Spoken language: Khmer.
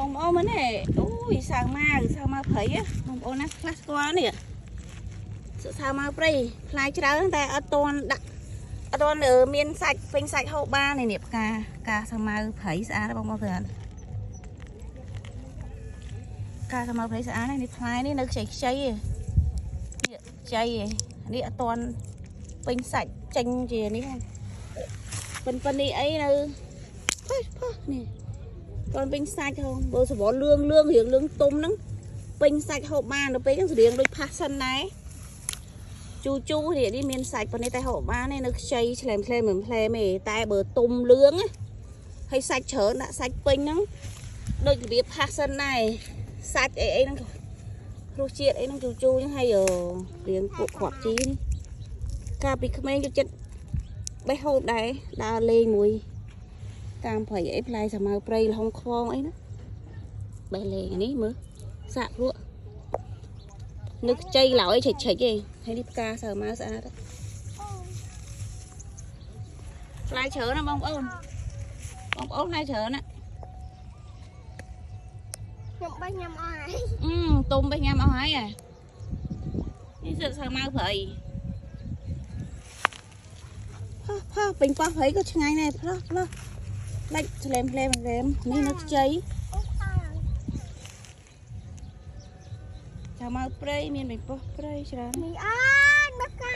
បងប្អូនមើលនេះអូយសាវម៉ាវសាវម៉ាវព្រៃហ៎បងប្អូនណាខ្លះស្គាល់នេះសាវម៉ាវព្រៃផ្លែច្រើនតែអត់ទាន់ដាក់អត់ទាន់មានសាច់ពេញសាច់ហូបបាននេះផ្កាផ្កាសាវម៉ាវព្រៃស្អាតបងប្អូនឃើញអត់ផ្កាសាវម៉ាវព្រៃស្អាតនេះផ្លែនេះនៅខ្ចីខ្ចីឯងនេះខ្ចីឯងនេះអត់ទាន់ពេញសាច់ចេញជានេះហ្នឹងប៉ិនប៉ិននេះអីនៅផេះផោះនេះ តន់ពេញសាច់ហងបើសវលលឿងលឿងរៀងលឿងទុំហ្នឹងពេញសាច់ហូបបានដល់ពេលហ្នឹងស្រៀងដូចផាសសិនដែរជូជូនេះនេះមានសាច់ប៉ុណ្នេះតែហូបបានទេនៅខ្ចីឆ្លែមឆ្លែមមិនផ្លែមទេតែបើទុំលឿងណាហើយសាច់ច្រើនដាក់សាច់ពេញហ្នឹងដូចរបៀបផាសសិនដែរសាច់អីអីហ្នឹងរសជាតិអីហ្នឹងជូជូហ្នឹងហើយរៀងពួកគ្រាប់ជីនេះកាលពីក្មេងចូលចិត្តបេះហូបដែរដើរលេងមួយ តាមព្រៃអីផ្លែសាម៉ៅព្រៃលហុងខ្វងអីណាបេះលេងនេះមើលសាក់ព្រក់នឹកខ្ចីឡើយឆិចឆិចឯងហើយនេះផ្កាសាម៉ៅស្អាតផ្លែច្រើនណាបងប្អូនបងប្អូនផ្លែច្រើនណា ខ្ញុំបេះញ៉ាំអស់ហើយ អឺទុំបេះញ៉ាំអស់ហើយអានេះសិតសាម៉ៅព្រៃផោះផោះពេញប៉ោះព្រៃក៏ឆ្ងាញ់ដែរផ្លោះផ្លោះដាច់ឆ្លែមឆ្លែមឆ្លែមនេះនៅខ្ចី អូខោ ចាំមកព្រៃមានបេះពោះព្រៃច្រើន នេះអើ